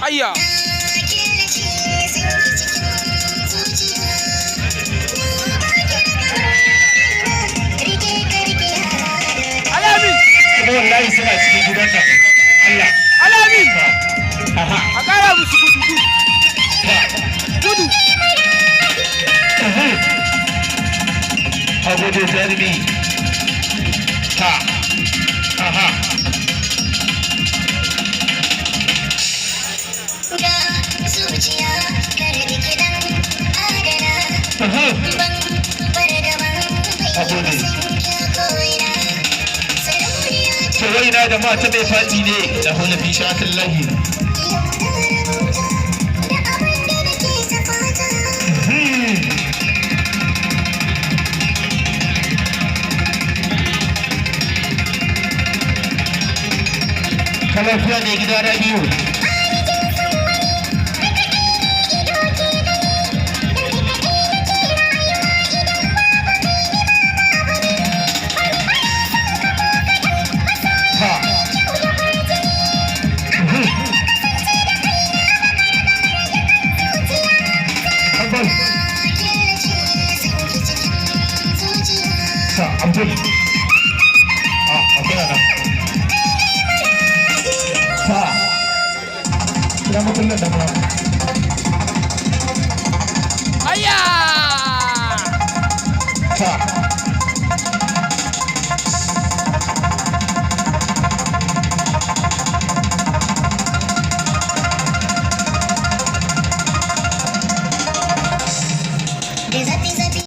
Ayya. Alamin. Kuma wallahi suna cikin gidan nan. Allah. Alamin. Aha. A ƙara musu gudu gudu. Gudu. A gode jarumi. Ta. Aha. Aha. A gode. To wai na da mata mai fati ne da hula fi shatin lahi. Kalafiya ne gida na biyu.